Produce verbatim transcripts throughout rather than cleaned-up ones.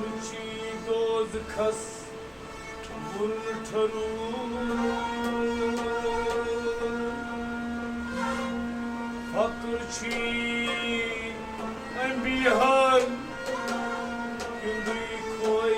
چھی دوزخس بُرٕ ٹھٔہرُن۔ فقر چھی انبیاہن ہُنٛدُے خوے۔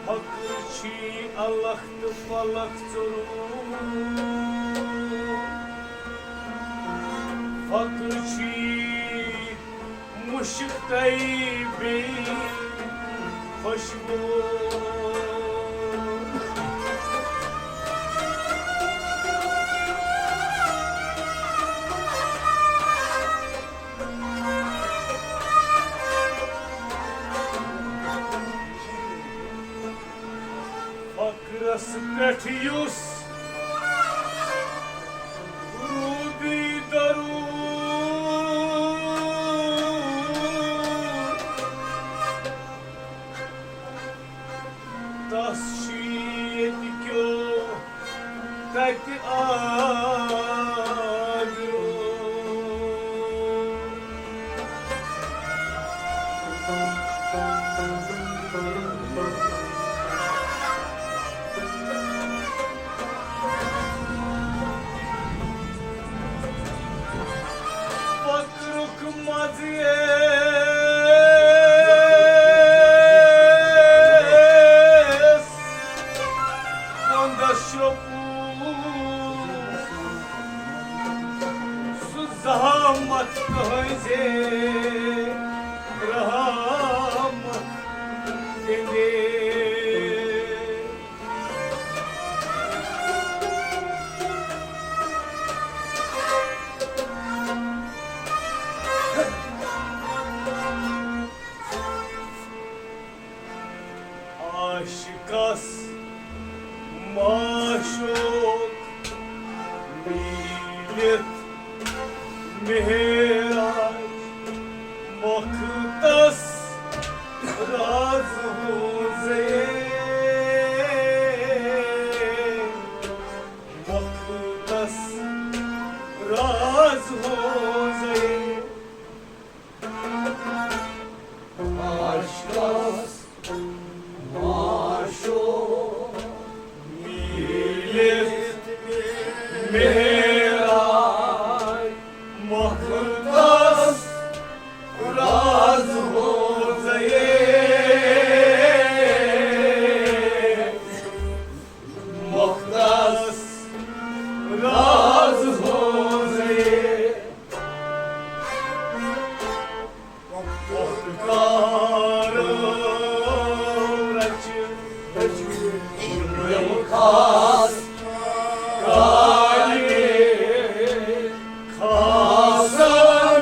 فقر چھی الخ تہٕ فلک ژوٚرُن۔ فقر چھی مُشک تہٕ بیٚیہِ خوشبو۔ فقرس پٮ۪ٹھ یُس روٗدٕے درود، تس چھُ ییٚتہِ کیو تتہِ آبرو۔ فقرُک مزٕ ییس وندس شروٚپُن۔ سُہ زحمت تُہنزِ رحمت گِندے۔ عاشقس معشوق میٖلِتھ معراج مۄختس راز ہُنٛزے، مۄختس راز ہُنٛزے۔ عاشقس معشوق میٖلِتھ معراج مۄختس راز ہُنٛزے، مۄختس راز ہُنٛزے۔ کارو رچہِ یِم خاص کامہِ، خاصن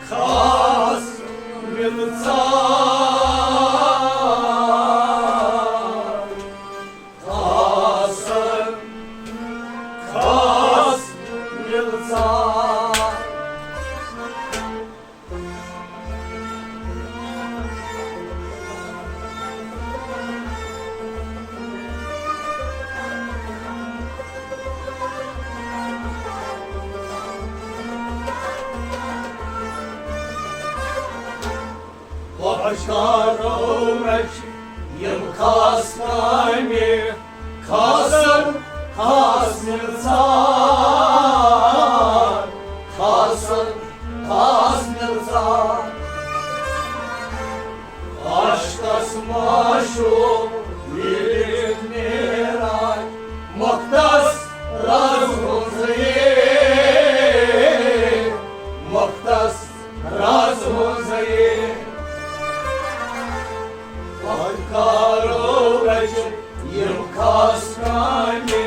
خاص مِلژار، خاصن خاص مِلژار۔ وۄپشارو رچہِ یِم خاص کامہِ، خاصن خاص مِلژار، خاصن خاص مِلژار۔ عاشقس معشوق میٖلِتھ معراج، مۄختس راز ہُنٛزے، مۄختس راز ہُنٛزے۔ پتھ کارو رچہِ یِم خاص کامہِ۔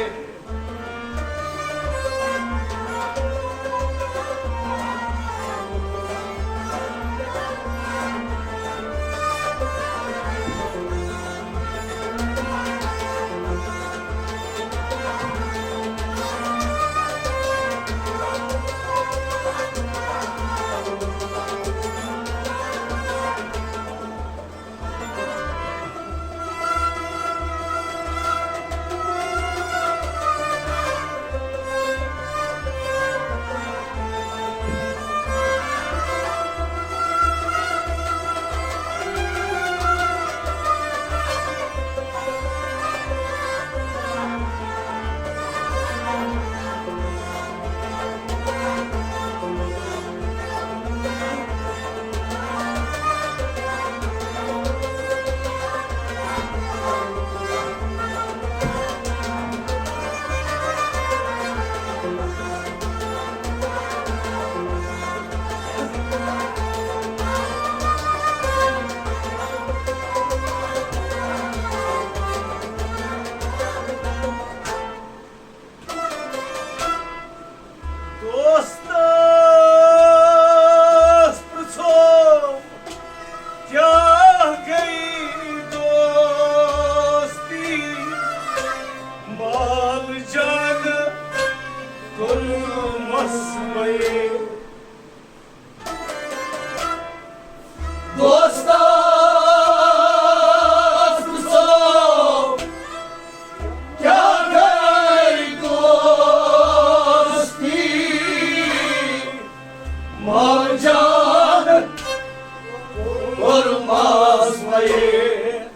کوٚرمس مےٚ۔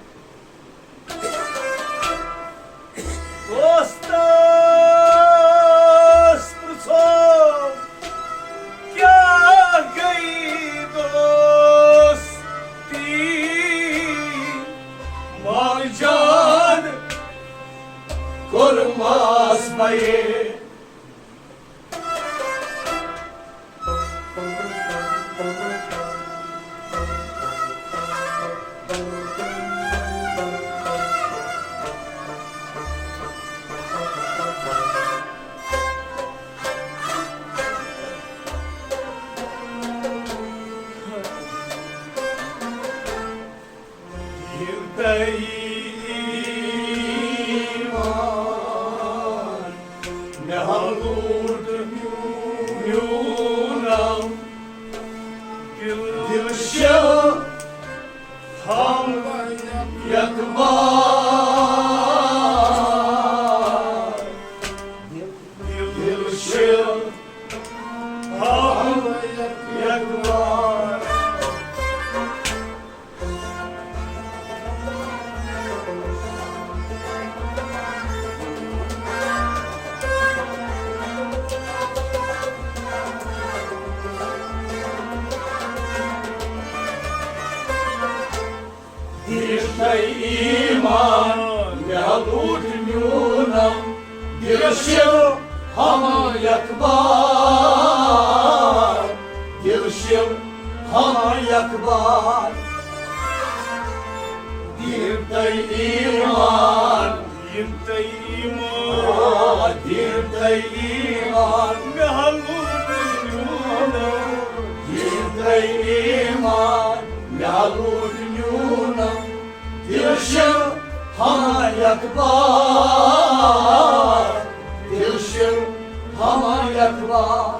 دوستس پرٛژھو، کیٛاہ گٔیی دوستی؟ مال جان کوٚرمس مےٚ۔ ییٚلہِ تۄہہِ ایمان مےٚ لوٗٹ میونم، دِل، دِل چھُ ہم یکبار، دِل چھُ ہم یکبار۔ دِل تۄہہِ ایمان مےٚ لوٗٹ میونم، دِل چھُ ہم یکبار، دِل چھُ ہم یکبار۔ دِل تۄہہِ ایمان، دِل تۄہہِ ایمان، آ، دِل تۄہہِ ایمان مےٚ لوٗٹ میونم، دِل تۄہہِ ایمان مےٚ لوٗٹ میونم۔ دِل چھُ ہم یکبار، دِل چھُ ہم یکبار۔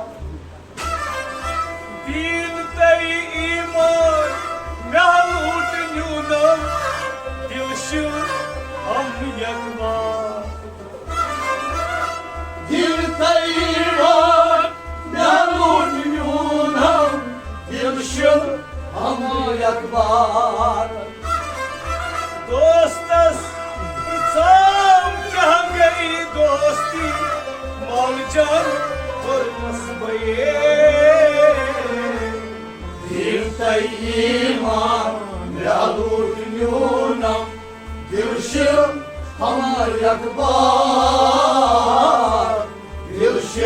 دِل تۄہہِ ایمان مےٚ لوٗٹ میونم، دِل چھُ ہم یکبار۔ دِل تۄہہِ ایمان مےٚ لوٗٹ میونم، دِل چھُ ہم یکبار۔ دوستس پرٛژھم کیٛاہ گٔیی دوستی، مال جان کوٚرمس مےٚ۔ دِل تۄہہِ ایمان مےٚ لوٗٹ میونم، دِل چھُ ہم یکبار، دِل چھُ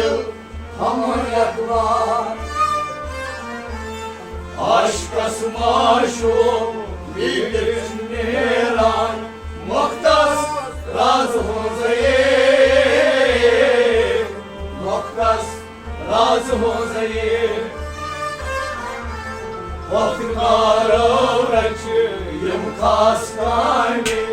ہم یکبار۔ عاشقس معشوق بیٚیِس نیران، مۄختس راز ہٕنٛزے، مۄختس راز ہٕنٛزے۔ وقت کارو رچہِ یِم خاص کامہِ۔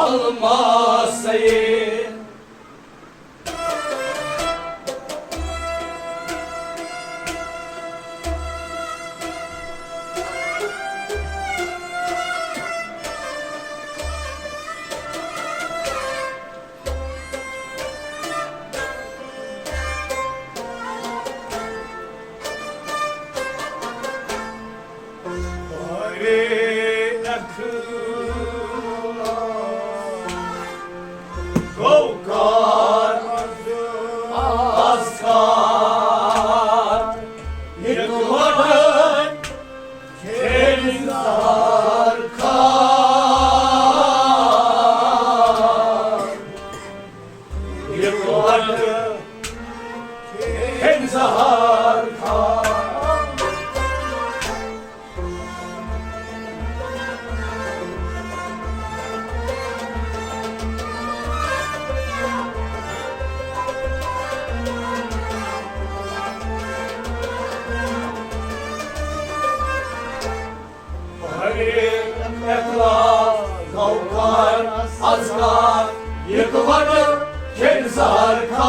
الماسے۔ اخلاص، گوکار، اذکار، اکوٹہٕ کھیٚن زہر کھار،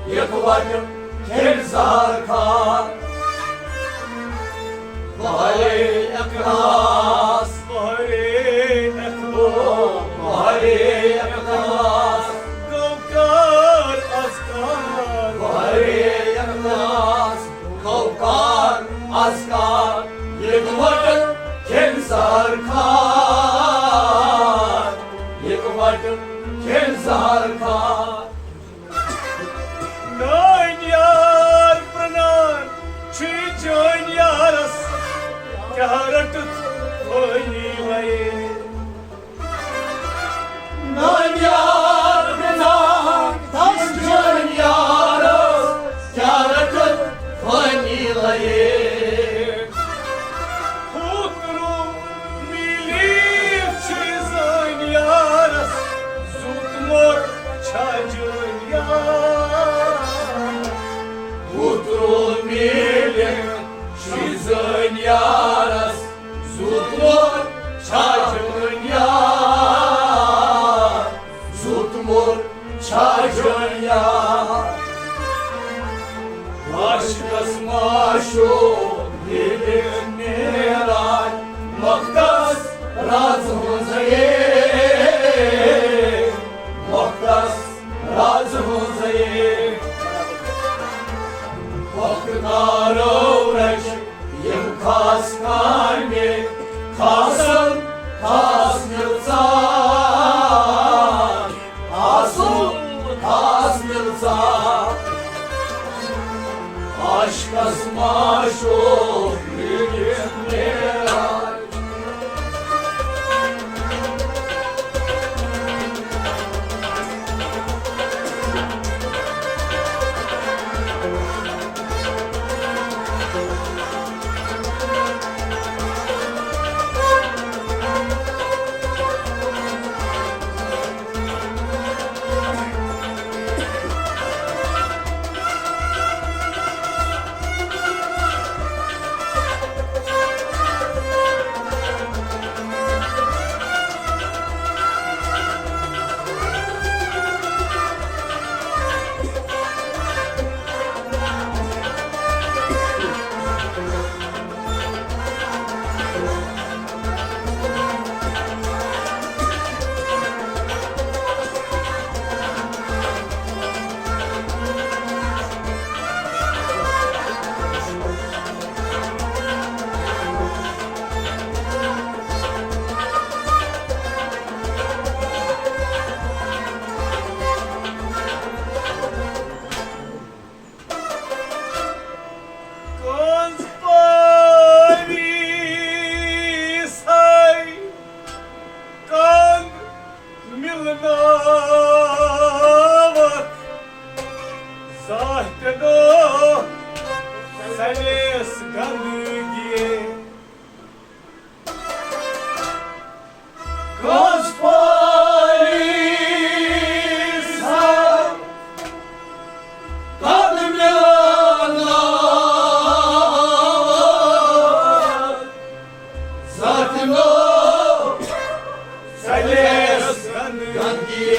اکوٹہٕ کھیٚن زہر کھار۔ بہرے اخلاص، بہرے اخلاص، بہرے اخلاص، گوکار اذکار۔ بہرے اخلاص، گوکار اذکار، اکوٹہٕ کھیٚن زہر کھار، اکوٹہٕ کھیٚن زہر کھار۔ نانۍ یار پرنان چھُ چٲنۍ یارس، کیٛاہ رٔٹٕتھ فٲنی لَیے؟ نانۍ یار پرنان چھُ چٲنۍ یارس، کیٛاہ رٔٹٕتھ فٲنی لَیے؟ ہوترو میٖلی چھِ زٲنۍ یارس، زُت موٚر چھا جٲنۍ یار؟ ہوترو میٖلی چھِ زٲنۍ یارس، زُت موٚر چھا جٲنۍ یار؟ زُت موٚر چھا جٲنۍ یار؟ عاشقس معشوق ییٚلہِ نیران وقتس راز ہٕنٛزے، وقتس راز ہٕنٛزے۔ وقت کارو رچ یِم خاص کامہِ، خاصن خاص مِلژار، خاصن خاص مِلژار۔ عاشقس معشوق ییٚلہِ نیران کنز پٲری ساے کنگ مِلناوَکھ۔ زانٛہہ تہِ نہٕ سَلیس گنٛدگی۔ کٔژ پٲرۍ سا قدمہِ لگاوان، زانٛہہ تہِ نہٕ گنگی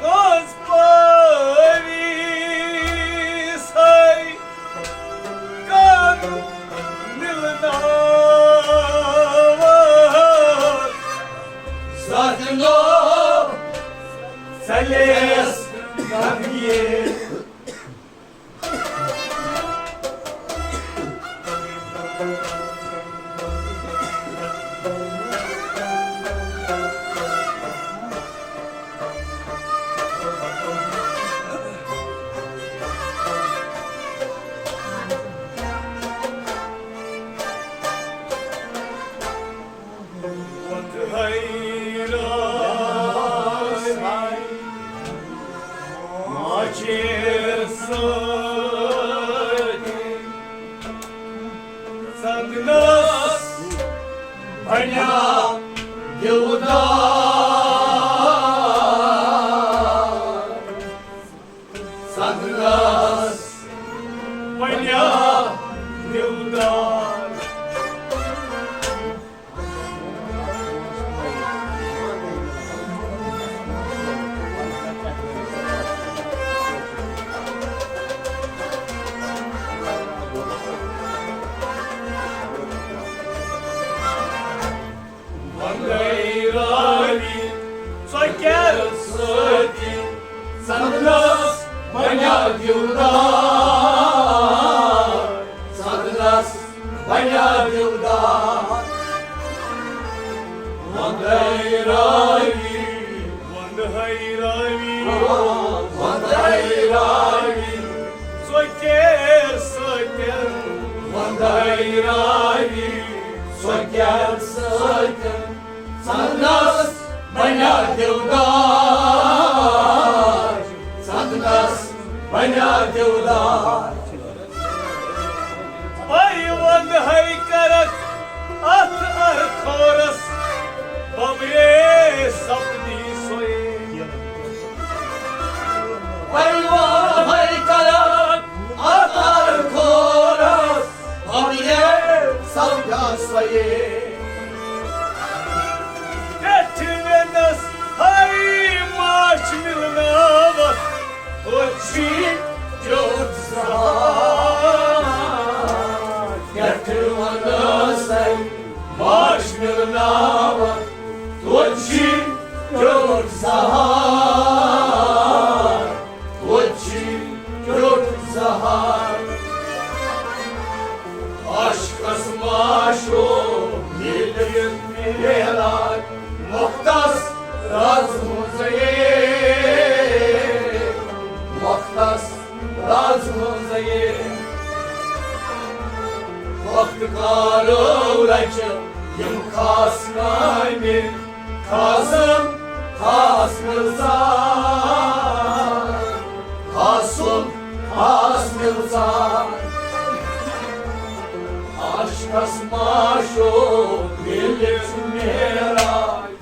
کٔژ پٲوی سَے کَن مِلناوان۔ زانٛہہ دِنو ژَلٮ۪س گنگی۔ ژندنس بنیا دیودار، ژندنس بنیا دیودار۔ وندے راوی ژۄکٮ۪ر سۭتۍ، ژندنس بنیا دیودار، ژندنس بنیا دیودار۔ وندے راوی، وندے راوی، وندے راوی ژۄکٮ۪ر سۭتۍ، وندے راوی ژۄکٮ۪ر سۭتۍ۔ ژندنس بنیا دیودار، ژندنس بنیا دیودار۔ پے وند ہے کرکھ اتھ ارخورس، بمرے سپدی سوے۔ پے وند ہے کرکھ اتھ ارخورس، بمرے سپدی سوے۔ پٮ۪ٹھٕ وٮ۪نَس ہاے ماچھ مِلناوَتھ، توتہِ چھُے ٹیوٚٹھ زہار۔ پٮ۪ٹھٕ وَنَس ہاے ماچھ مِلناوَتھ، توتہِ چھُے ٹیوٚٹھ زہار۔ توتہِ چھُے ٹیوٚٹھ زہار۔ عاشقس معشوق ییٚلہِ معراج، مختص راز منٛزے، مختص راز منٛزے۔ وقت کارو رچہِ یِم خاص کامہِ، خاصم خاص مِلژار، خاصم خاص مِلژار۔ عاشقس معشوق ییٚلہِ معراج۔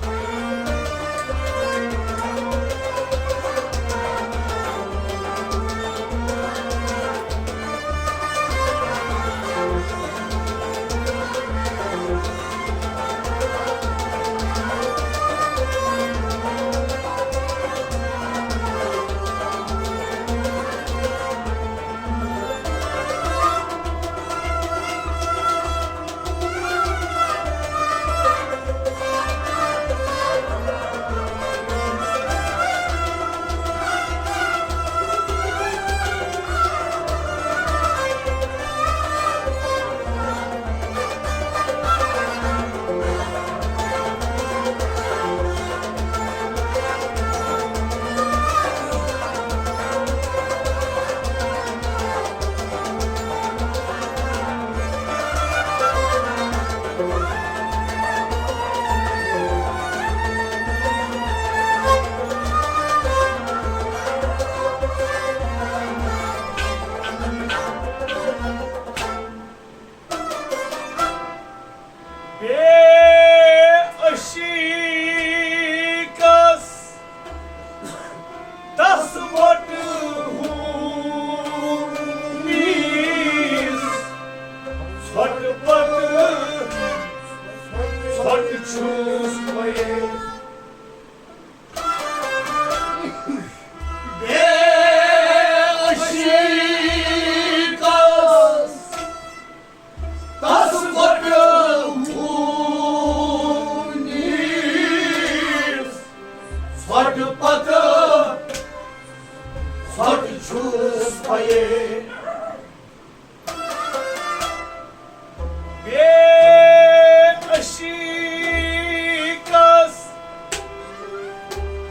چھُس بہٕ بے عشیٖقس، تس پتہٕ ہوٗنِس ژھۄٹہٕ پتہٕ ژھۄٹہٕ چھُس بہٕ بے عشیٖقس،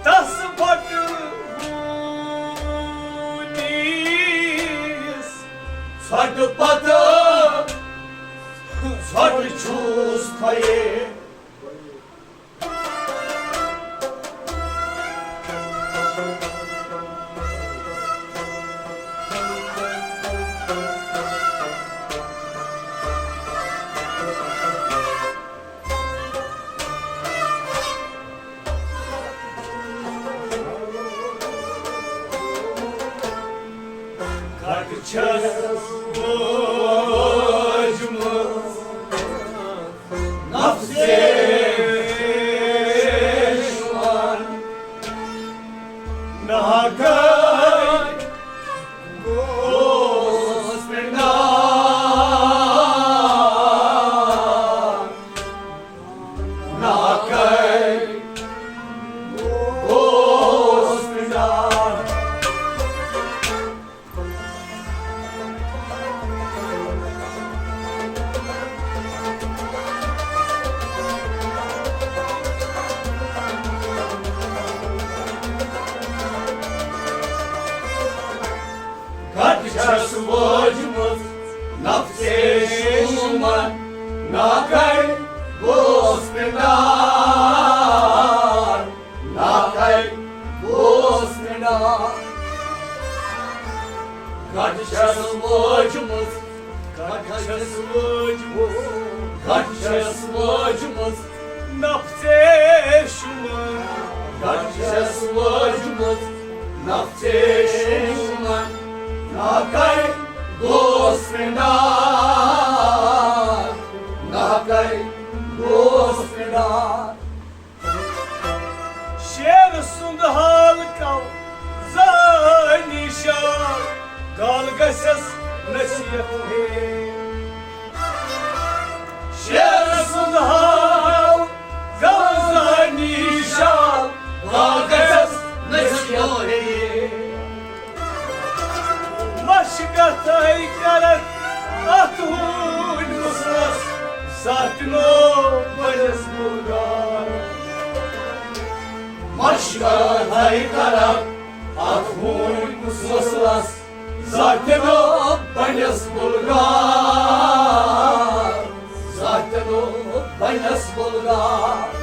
تس پتہٕ ہوٗنِس ژھۄٹہٕ پتہٕ ژھۄٹہٕ چھُس بہٕ کتھ چھس بوٗزمٕژ نفسے شوان ناکر گوس پنڈان، ناکر گوس پنڈان۔ کتھ چھس وٲجمٕژ نفسے شوٗمن، ناکر گوس پنڈان، ناکر گوس پنڈان۔ کتھ چھس وٲجمٕژ، کتھ چھس وٲجمٕژ، کتھ چھس وٲجمٕژ نفسے شوٗمن، کتھ چھس وٲجمٕژ نفسے شوٗمن، ناکر گوس پنڈان، ناکر گوس پنڈان۔ شیر سُنٛد حال کم زٲنی شال، گال گژھٮ۪س نصیحت ہے۔ شیر سُنٛد حال کم زٲنی شال، گال گژھٮ۪س نصیحت ہے۔ مشکتھے کرکھ اتھ ہوٗنۍ مسلس، ساتھ نو بنس گُلگار۔ مشکتھے کرکھ اتھ ہوٗنۍ مسلس، ساتھ نو بنس گُلگار۔ زاتنو بنس بلغار۔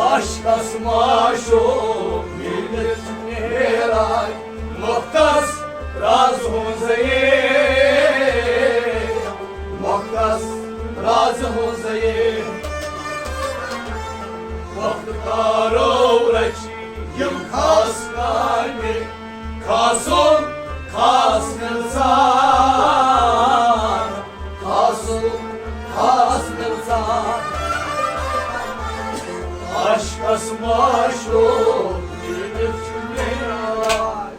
عاشقس معشوق میلت نیران، مختص راز ہوں زیے، مختص راز ہوں زیے۔ وقت کارو رچی یم خاص کامہ، خاصو خاص ملسان، خاصو خاص ملسان۔ عشقس معشوق میلت چھ نیران۔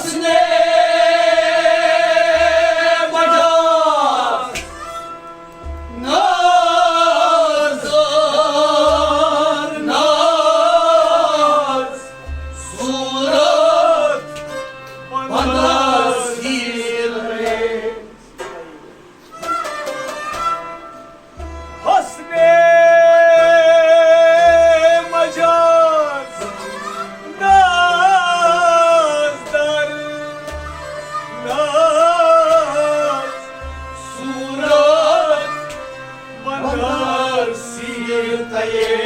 حسنِ مجاز، نازدار ناز، صورت بندر سیر۔ حسنِ مجاز، نازدار ناز، صورت بندر سیر تیے۔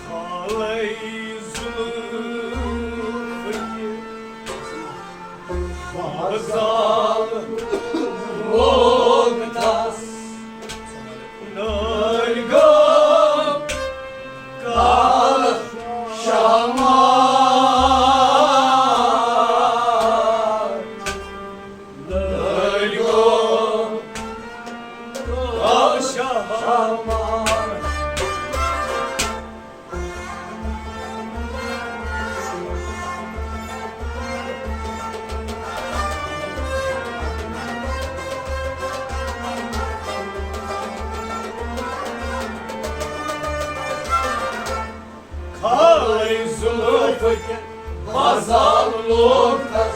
کھالے زُلفہٕ کہِ مزال لوگ تس، نٲلۍ گوٚو کالہٕ شامات۔ نٲلۍ گوٚو کالہٕ شامات۔ کھالے زُلفہٕ کہِ مزال لوگ تس،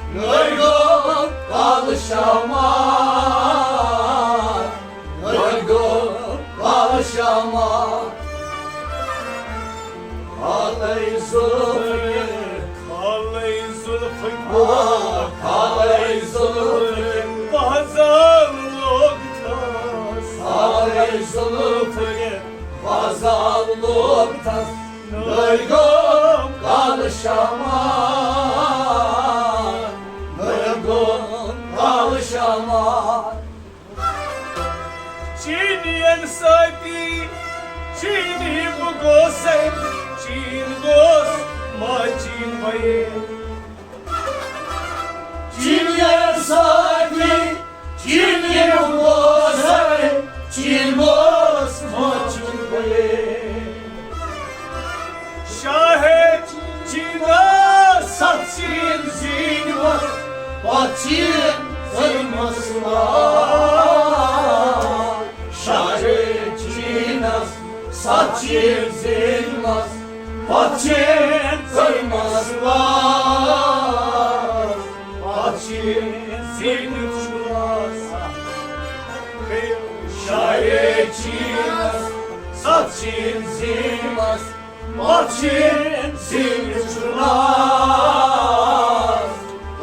نٲلۍ گوٚو کالہٕ شامات، نٲلۍ گوٚو کالہٕ شامات۔ کھالے زُلفہٕ کہِ، کھالے زُلفہٕ کہِ، آ، کھالے زُلفہٕ کہِ مزال لوگ تس، کھالے زُلفہٕ کہِ مزال لوگ تس، نٲلۍ گوٚو کالہٕ شامات، نٲلۍ گوٚو کالہٕ شامات۔ چینین سۭتی چینی بہٕ گوسَے، چین گوس ما چین بَیے۔ چینین سۭتی چین گوسَے، چین گوس ما چین بَیے۔ شاہے چینس ستھ چین زیٖنمَس، پتھ چین زیٖنمَس وار۔ شاہے چینس ستھ چین زیٖنمَس، پتھ چین زیٖنمَس وار۔ پتھ چین زیٖنمَس۔ شاہے چینس ستھ چین زیٖنمَس، پتھ چین زیٖنِتھ چھُ ناز،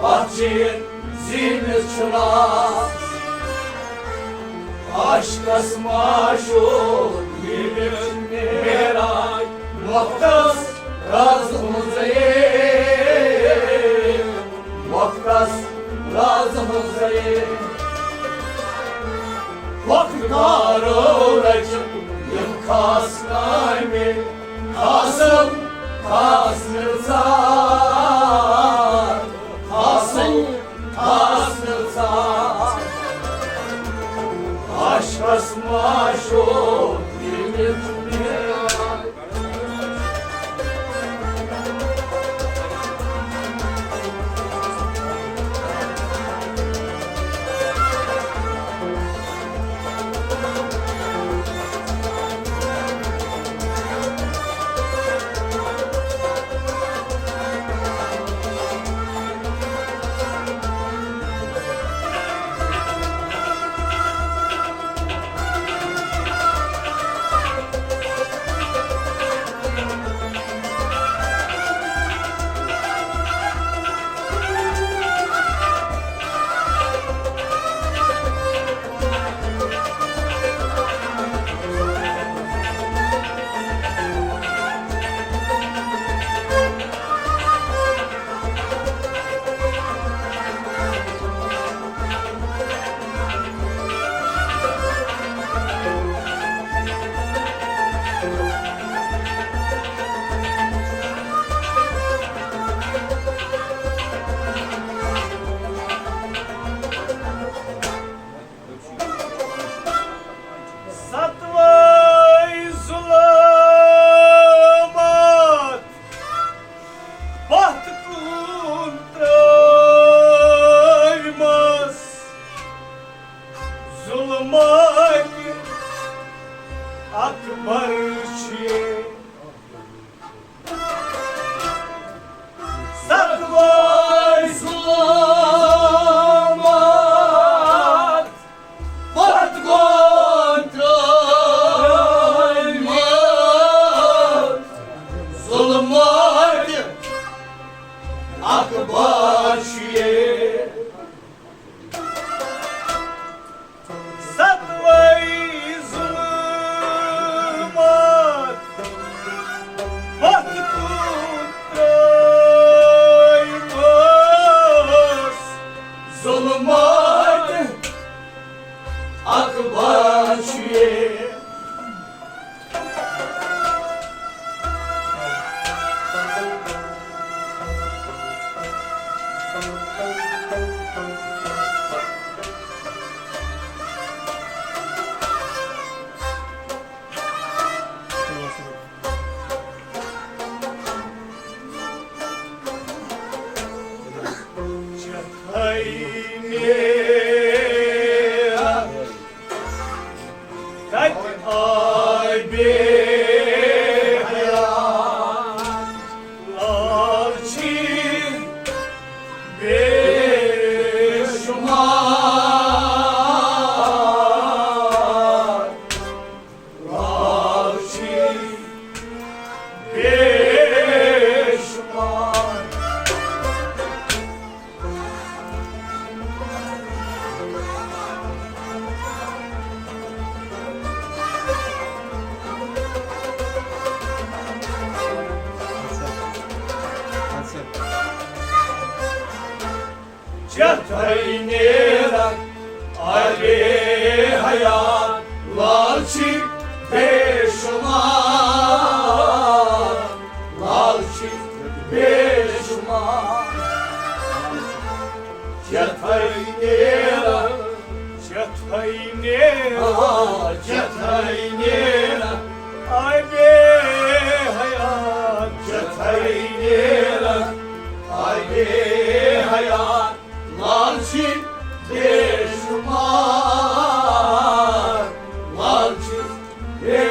پتھ چین زیٖنِتھ چھُ ناز۔ عاشقس معشوق ییٚلہِ معراج وقتس راز منٛزے، وقتس راز منٛزے۔ وقت کارو رچ یِم خاص کامہِ، خاصم خاص مِلژار، خاصم خاص مِلژار۔ عاشقس معشوق ییٚلہِ ظلمات اکبر چھُ یہِ۔ ستوے ظلمات پتھ گوٚو ترٛٲومٕژ۔ ظلمات اکبر چھُ یہِ۔ ستوے ظلمات پتھ کُن ترٛٲومٕژ۔ ظلمات اکبر چھُ یہِ۔ چھتھائی میرا کتہِ آے بے حیا؟ لال چھی بے شمار۔ لال چھی بے شمار۔ چھتھے نیرک آے بے حیا، لال چھی بے شمار، لال چھی بے شمار۔ چھتھے نیرک، چھتھے نیرک، آ، چھتھے نیرک آے بے حیا، چھتھے نیرک آے بے حیا، لال چھی بے شمار، لال چھی بے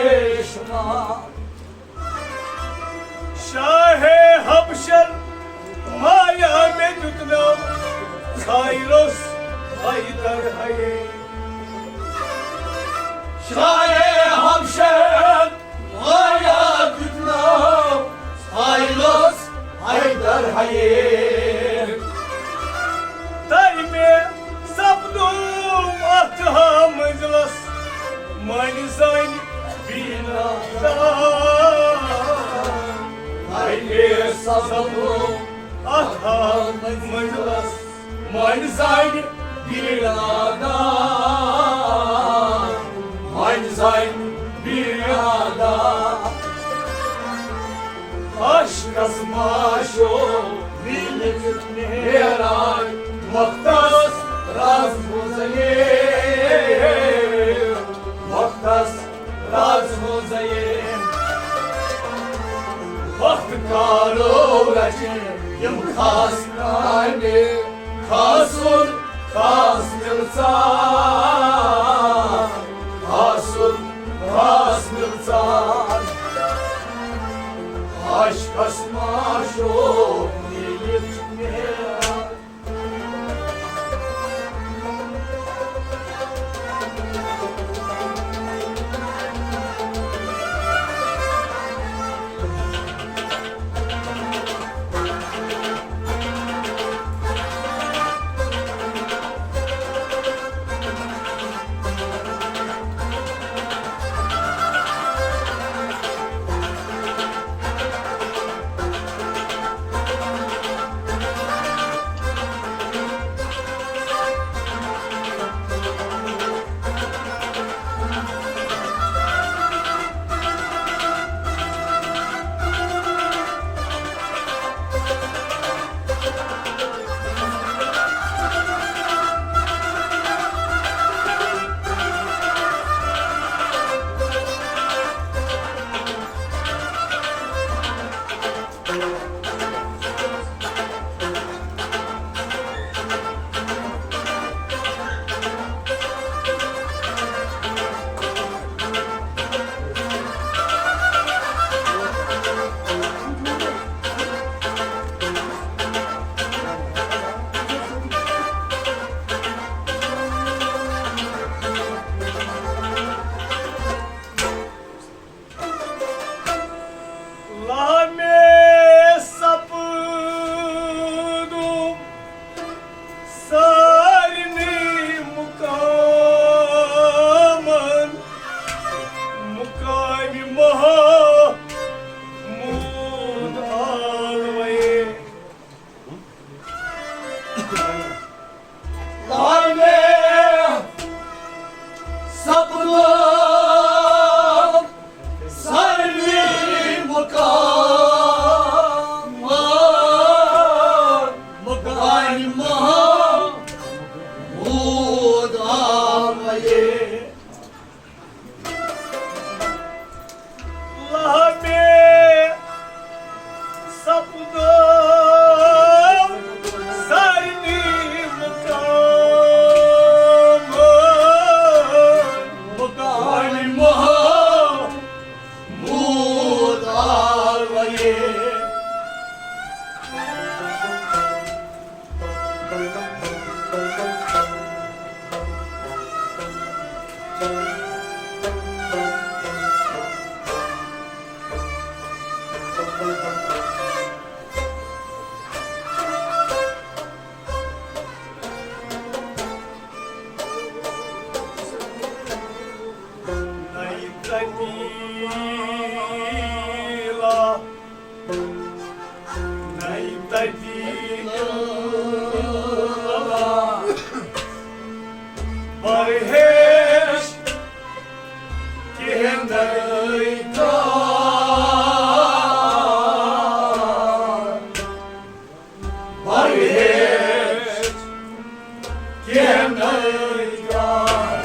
شمار۔ شاہ حبشن مایا مےٚ دیُت ناو سایرس حیدر حیے۔ شاہ حبشن مایا دیُت ناو سایرس حیدر حیے۔ تٔمۍ سپدوو اتھ ہا منزلس مٲنۍ زٲنۍ بیٖنا دان۔ اَمے سببہٕ اتھ ہا منزلس مٲنۍ زٲنۍ بیٖنا دان، مٲنۍ زٲنۍ بیٖنا دان۔ عاشقس معشوق میٖلِتھ نیران وقتس راز منٛز یے، وقتس راز منٛز یے۔ وقت کارو رچہِ یِم خاص کامہِ، خاصُل خاص مِلژار، خاصُل خاص مِلژار۔ عاشقس معشوق میٖلِتھ نیران۔ لہمے سپدو سارنی مقام، مقام محمود آلوے۔ نَیہِ تبدیٖلا، نَیہِ تبدیٖلا، پرہیز کینٛہہ نَیہِ کار۔ پرہیز کینٛہہ نَیہِ کار۔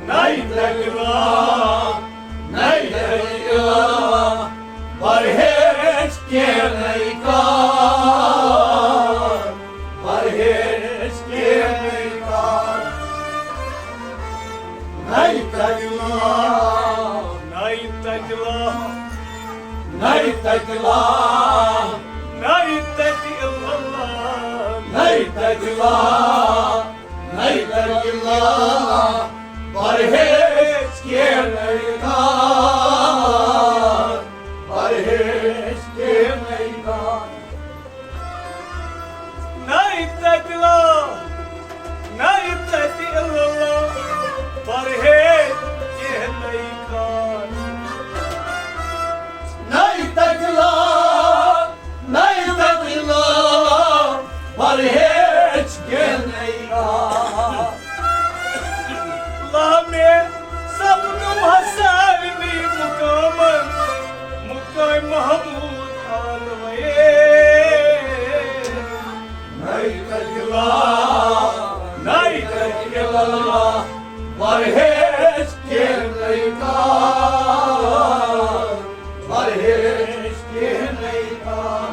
نَیہِ تبدیٖلا، نَیہِ تبدیٖلا، پرہیز کینٛہہ نَیہِ کار، پرہیز کینٛہہ نَیہِ کار۔ نَیہِ تبدیٖلا، نَیہِ تبدیٖلا، نَیہِ تبدیٖلا، نَیہِ تبدیٖلا، نَیہِ تبدیٖلا، نَیہِ تبدیٖلا، پرہیز کینٛہہ نَیہِ کار، پرہیز کینٛہہ نَیہِ کار۔ نَیہِ تبدیٖلا، نَیہِ تبدیٖلا، پرہیز کینٛہہ نَیہِ کار۔ نَیہِ تبدیٖلا، نَیہِ تبدیٖلا، پرہیز کینٛہہ نَیہِ کار۔ لہمے سپدو سارنی مقامن، مقام محمود آلوے۔ نَیہِ تبدیٖلا، نَیہِ تبدیٖلا، پرہیز کینٛہہ نَیہِ کار، پرہیز کینٛہہ نَیہِ کار۔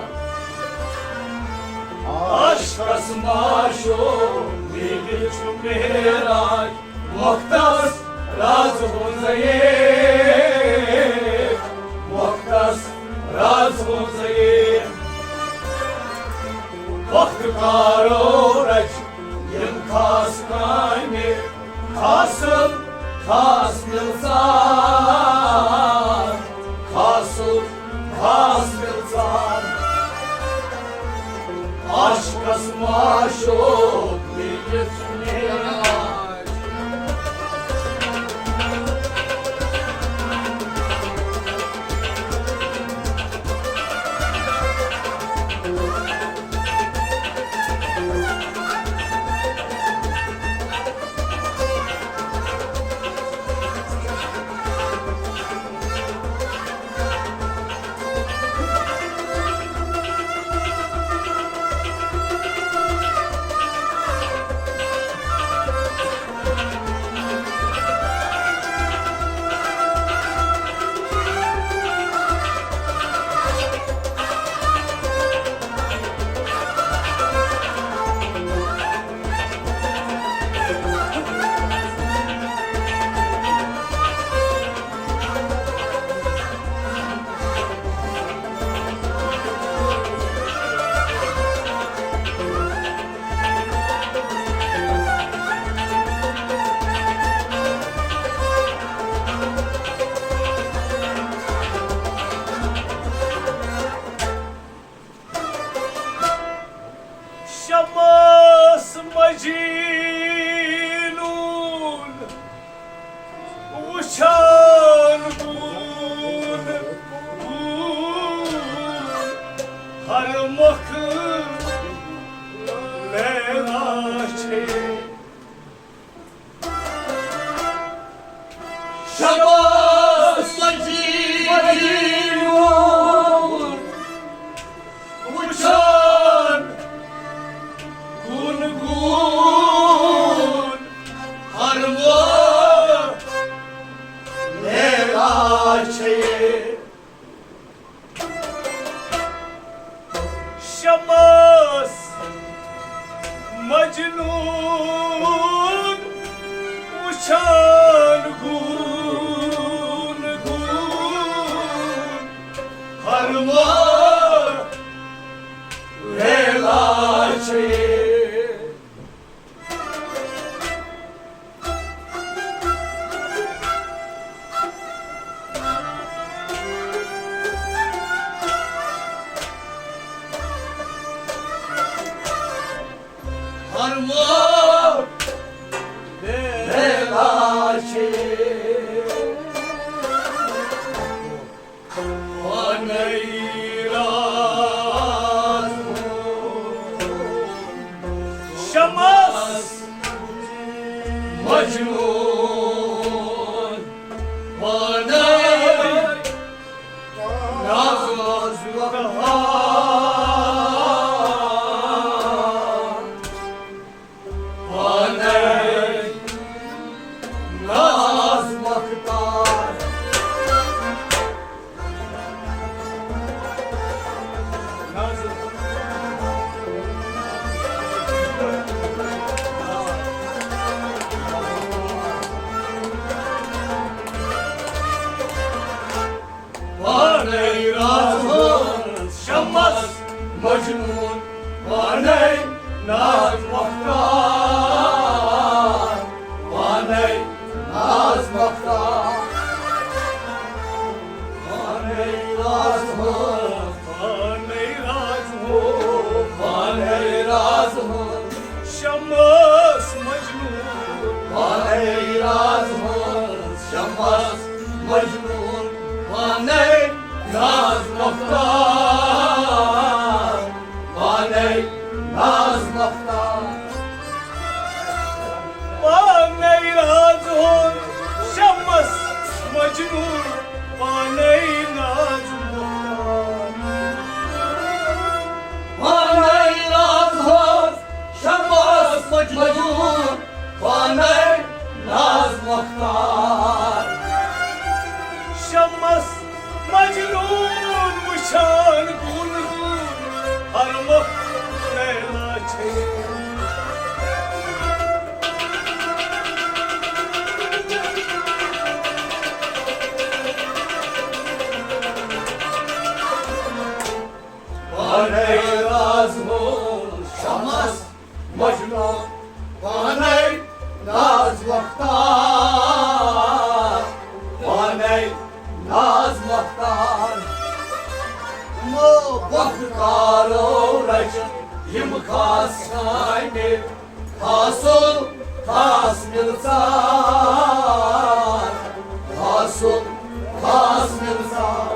عاشقس معشوق دِلہِ چھُ معراج، مختص راز ہُنٛد زیٖر، مختص راز ہُنٛد زیٖر۔ وقت کارو رچ یِم خاص کامہِ، خاص، خاص مِلژار، خاص، خاص مِلژار۔ عاشقس معشوق دِلہِ چھُ معراج۔ شمس مجنون وُچھان گوٗن، گوٗن ہر مۄکھ لیلا چھے۔ شباس مجید، وٕچھان گُن گُن ہر وقت لیلا چھے۔ شمس مجنون وٕچھان گوٗن گوٗن، ہر وقت لیلا چھے۔ ہر وقت لیلا چھے۔ پانے راز شمس مجنون، پانے راز وقت، پانے راز مختار۔ پانے راز ہٕنٛز شمس مجنون، پانے ناز مختار، پانے ناز مختار، پانے راز ہٕنٛز، پانے راز ہٕنٛز، پانے راز ہٕنٛز شمس مجنون، پانے راز ہٕنٛز شمس مجنون، پانے ناز مختار، پانے ناز مختار۔ پانے راز ہٕنٛز شمس مجنون، پانے ناز مختار۔ پانے راز ہٕنٛز شمس مجنون، پانے ناز مختار۔ شمس مجنون وٕچھان گُن گُن، ہر وقت لیلا چھے۔ پانے راز ہٕنٛز شمس مجنون، پانے ناز مختار، پانے ناز مختار۔ یِمو وقت کارو رچہِ یِم خاص کامہِ، خاصُل خاص مِلژار، خاصُل خاص مِلژار۔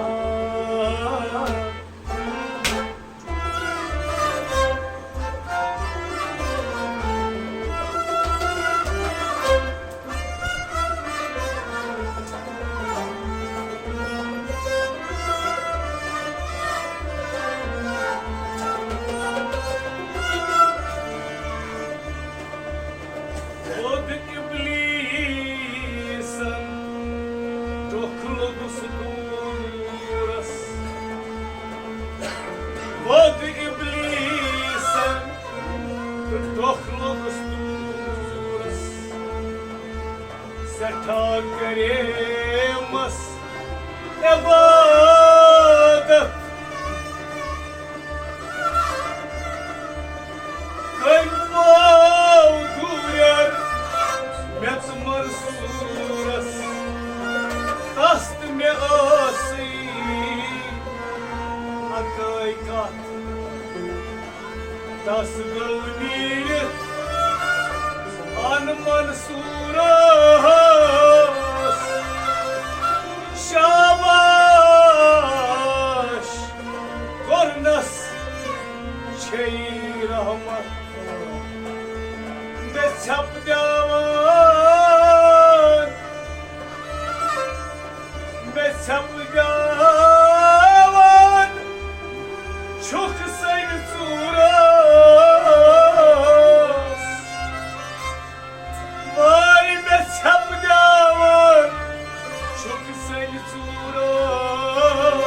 خود ابلیسن ڈوکھ لوٚگُس دوٗرس۔ خود ابلیسن ڈوکھ لوٚگُس دوٗرس۔ سٮ۪ٹھاہ کریمس عبادت۔ کٔمۍ پاو دوٗرٮ۪ر مےٚ ژٕ منصوٗرس؟ تس تہٕ مےٚ ٲسٕے اکٲے کتھ۔ تس گوٚو نیٖرِتھ ان منصوٗرس۔ شاباش کوٚرنس چھے رحمت مےٚ ژھٮ۪پہٕ دِوان۔ ژھٮ۪پہٕ گٮ۪وان چھُکھ سَنہِ ژوٗرَس۔ وٲے مےٚ ژھٮ۪پہٕ گٮ۪وان چھُکھ سَنہِ ژوٗرَس۔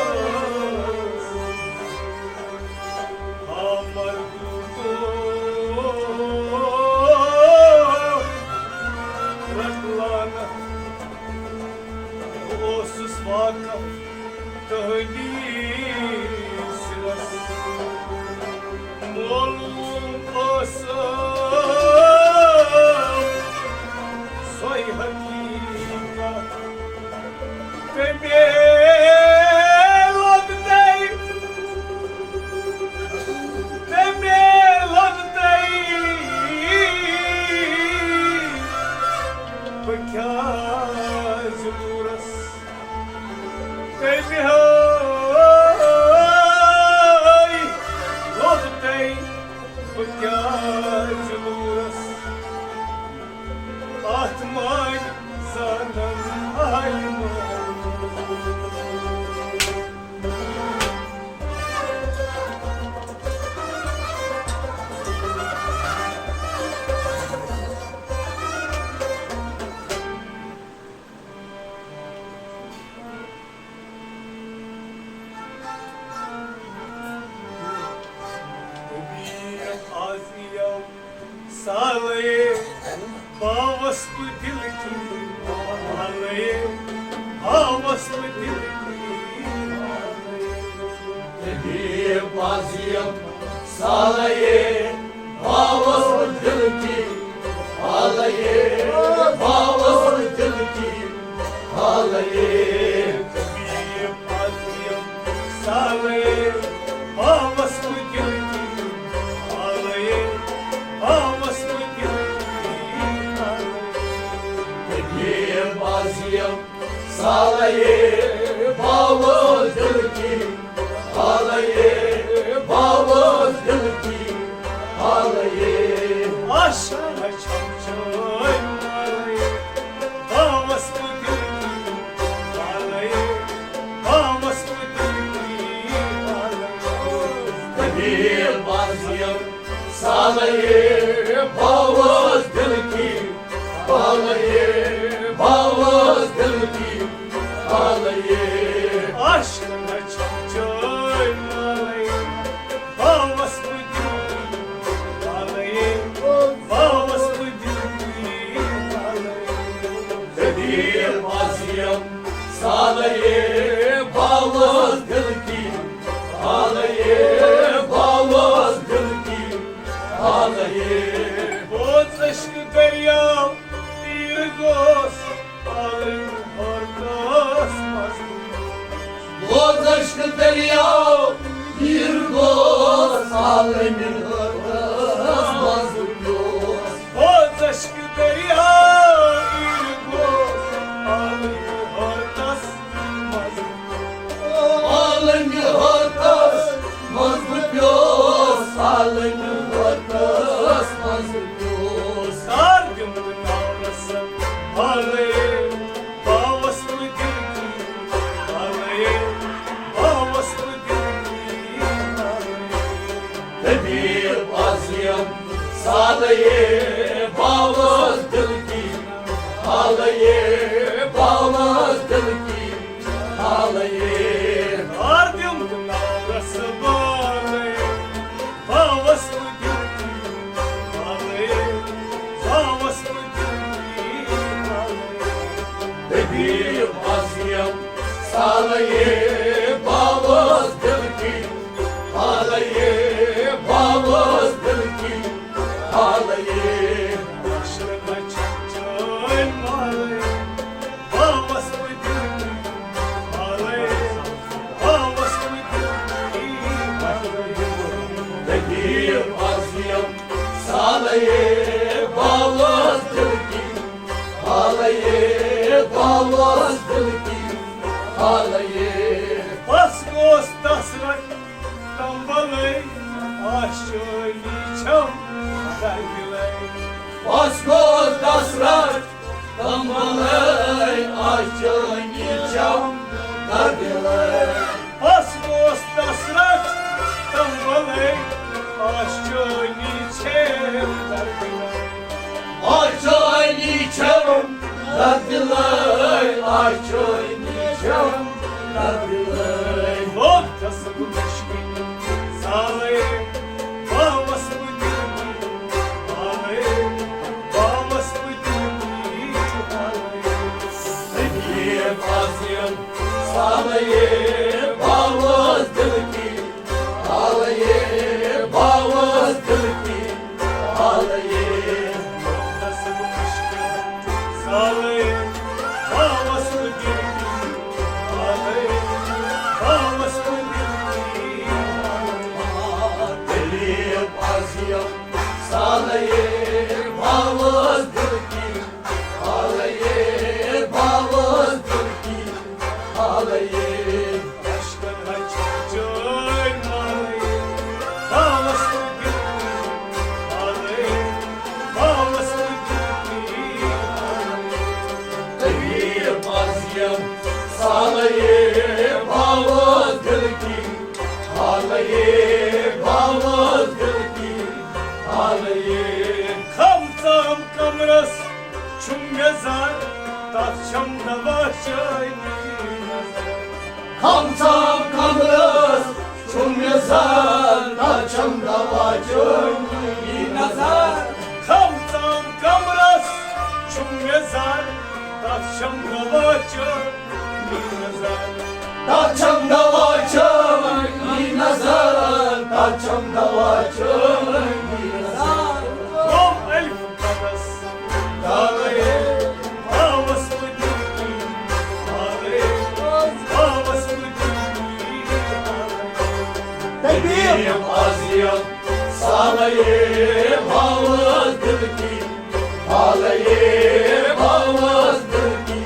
ہا مردوٗ تو رَٹہٕ لعنت۔ بہٕ اوسُس واقف تُہٕنٛدِس سِرَس۔ معلوم ٲسٕم سۄے حقیٖقت۔ تَمے لوٚگ تۄہہِ، تَمے لوٚگ تۄہہِ۔ بہٕ کیٛازِ لوٗرس؟ تٔمۍ ہٲے لوٚگ تۄہہِ، بہٕ کیٛازِ لوٗرس؟ اَتھ مانہِ زانن عالمن۔ طبیب از یو سالے باوس بہٕ دِل کی حالے، باوس بہٕ دِل کی حالے۔ طبیب از یو سالے باوس بہٕ دِل کی حالے، باوس بہٕ دِل کی حالے۔ طبیب از یو سالے باوس بہٕ دِل کی حالے، باوس بہٕ دِل کی حالے۔ طبیب از یو سالے باوس دِل کی حالے، باوس دِل کی حالے۔ آشا چھم چٲنۍ مالے، باوس بہٕ دِل کی حالے، باوس بہٕ دِل کی حالے۔ طبیب از یو سالے باوس دِل کی حالے، باوس دِل کی حالے۔ عاشقن چھم چٲنۍ مالے، باوس بہٕ دِل کی حالے، باوس بہٕ دِل کی حالے۔ طبیب از یو سالے باوس دِل کی حالے، باوس دِل کی حالے۔ بوز عشق دریاو تیٖر گوس عالم ہردس منٛز۔ بوز عشق دریاو تیٖر گوس عالم ہردس منٛز پیوس۔ بوز عشق دریاو تیٖر گوس عالم ہردس منٛز۔ عالم ہردس منٛز پیوس، عالم ہردس منٛز پیوس۔ کار دِم تہٕ ناو رسم حالے، باوس بہٕ دِل کی حالے، باوس بہٕ دِل کی حالے۔ طبیب از یو سالے باوس دِل کی حالے، باوس دِل کی حالے۔ کار دِم تہٕ ناو رسم حالے، باوس بہٕ دِل کی حالے، باوس بہٕ دِل کی حالے۔ طبیب از یو سالے باوس دِل کی حالے، باوس دِل کی حالے۔ عاشقن چھم چٲنۍ مالے، باوس بہٕ دِل کی حالے، باوس بہٕ دِل کی حالے۔ طبیب از یو سالے باوس دِل کی حالے، باوس دِل کی حالے۔ بس گوس تس رٹ تمبلے، آشٲنی چھم دردلے۔ بس گوس تس رٹ تمبلے، آشٲنی چھم تَتھ دِلٲے آچھٲنی چھَم، تَتھ دِلٲے۔ لوگ تَس بہٕ مُشکِل سالَے، باوَس بہٕ دِل کی حالَے، باوَس بہٕ دِل کی حالَے۔ حبیب عظیم سالَے، باوَس دِل کی حالَے، باوَس دِل کی حالَے۔ سالَے، باوَس بہٕ دِل کی حالَے، باوَس بہٕ دِل کی حالَے۔ حبیب عظیم سالَے، باوَس دِل کی حالَے، باوَس دِل کی حالَے۔ اشکن ہچ چٲنۍ مالَے، باوَس بہٕ دِل کی حالَے، باوَس بہٕ دِل کی حالَے۔ حبیب عظیم سالَے، باوَس دِل کی حالَے، باوَس دِل کی حالَے۔ کھم ژام کمرس چھُم مےٚ زر، تتھ چھَم دوا چٲنی نظر۔ کھم ژام کمرس چھُم مےٚ زر، تتھ چھَم دوا چٲنی نظر۔ کھم ژام کمرس چھُم مےٚ زر، تتھ چھَم دوا چٲنی نظر۔ تتھ چھَم دوا چٲنی نظر، تتھ چھَم دوا چٲنی نظر۔ گوٚو الف قدس۔ حالَے، باوَس بہٕ دِل کی حالَے، باوَس بہٕ دِل کی حالَے۔ حبیب عظیم سالَے، باوَس دِل کی حالَے، باوَس دِل کی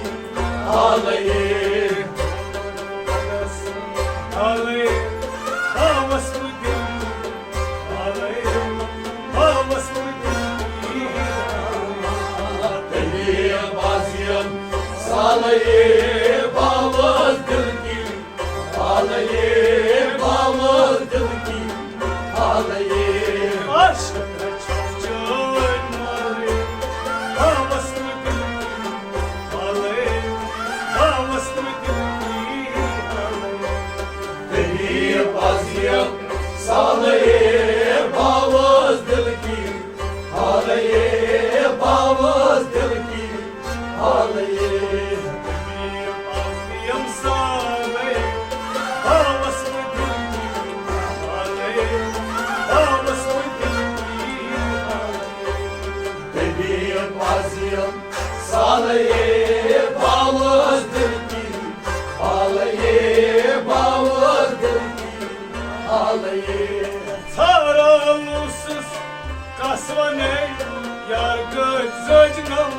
حالَے۔ حالَے، باوَس بہٕ دِل کی حالَے، باوَس بہٕ دِل کی۔ حبیب عظیم سالَے، باوَس دِل کی حالَے، باوَس دِل کی حالَے۔ عاشق چھَم چٲنۍ مالَے، باوَس بہٕ دِل کی حالَے، باوَس بہٕ دِل کی حالَے۔ حبیب عظیم سالَے، باوَس دِل کی حالَے، باوَس دِل کی حالَے۔ حبیب عظیم سالَے، باوَس بہٕ دِل کی حالَے، باوَس بہٕ دِل کی حالَے۔ حبیب عظیم سالَے، باوَس دِل کی حالَے، باوَس دِل کی حالَے۔ ژھاران اوسُس کَس وَنے، یار گٔژھۍ زٔج نَم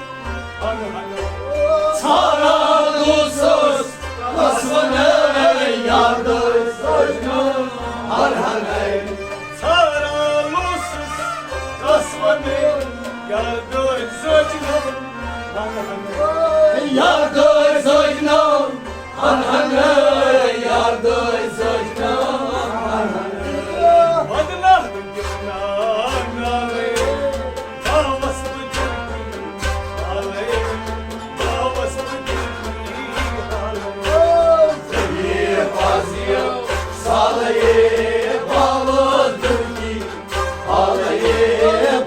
ہَنہٕ ہَنہٕ۔ ژھاران اوسُس کَس وَنے، یار گٔژھۍ زٔج نَم ہَنہٕ ہَنَے۔ ژھاران اوسُس کَس وَنے، یار گٔژھۍ زٔج نَم ہَنہٕ ہَنَے۔ یار گٔژھۍ زٔج نَم ہَنہٕ ہَنَے، یار گٔژھۍ زٔج نَم ہَنہٕ ہَنَے۔ بدناہ گِنٛدناو نالے، باوَس بہٕ دِل کی حالَے، باوَس بہٕ دِل کی حالَے۔ حبیب عظیم سالَے، باوَس دِل کی حالَے،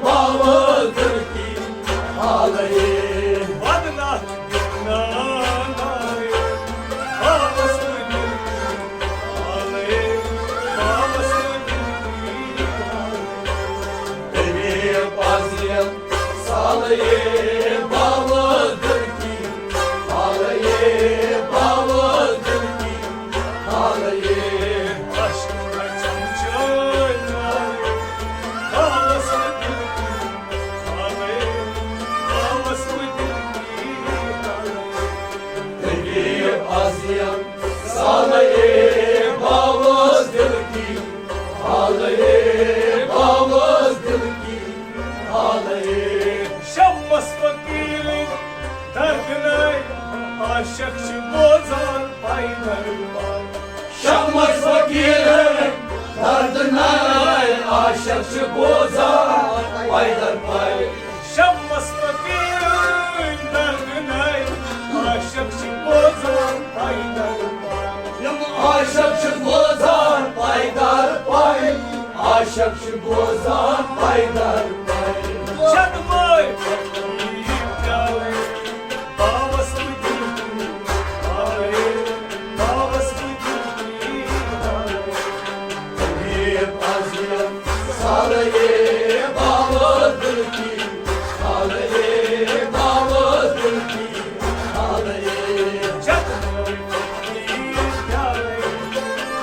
باوَس دِل کی حالَے۔ بدناہ گِنٛدناو نالے، باوَس بہٕ دِل کی حالَے، باوَس بہٕ دِل کی حالَے۔ حبیب عظیم سالَے، باوَس دِل کی حالَے، باوَس دِل کی حالَے۔ عشق رچھم چٲنۍ مالَے، باوَس بہٕ دِل کی حالَے، باوَس بہٕ دِل کی حالَے۔ حبیب عظیم سالَے، باوَس دِل کی حالَے، باوَس دِل کی حالَے۔ شمس فقیرٕنۍ دردناے، عاشق چھِ بوزان پیدل پاے۔ شمس فقیرٕنۍ دردناے، عاشق چھِ بوزان پیدل پاے۔ شمس فقیرٕنۍ دردناے، شک چھِ بوزان پیدل پیدل۔ شدمٲے فقیٖر پیالے، باوس بہٕ دِل کی حالے، باوس بہٕ دِل کی حالے۔ طبیب عظیم سالے، باوس دِل کی حالے، باوس دِل کی حالے۔ شدمٲے فقیٖر پیالے،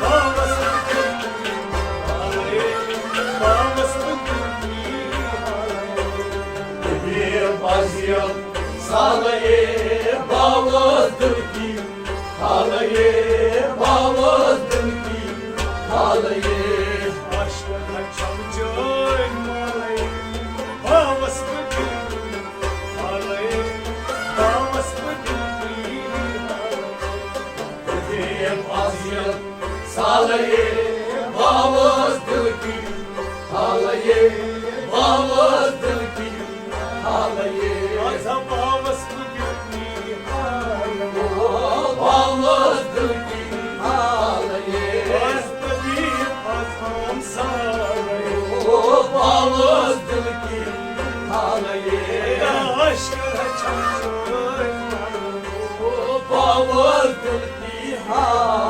باوس بہٕ دِل کی حالے، باوس بہٕ دِل کی حالے۔ طبیب عظیم سالے، باوس دِل کی حالے، باوس دِل کی حالے۔ عاشقن ہا چھم چٲنۍ مالے، باوس بہٕ دِل کی حالے، باوس بہٕ دِل کی حالے۔ طبیب عظیم سالے، باوس دِل کی حالے، باوس دِل کی حالے۔ آز ہا باوس بہٕ دِل کی حالے۔ او باوس دِل کی حالے۔ آز طبیب اعظم سالے۔ او باوس دِل کی حالے۔ عاشقن ہا چھم چٲنۍ مالے۔ او باوس دِل کی حالے۔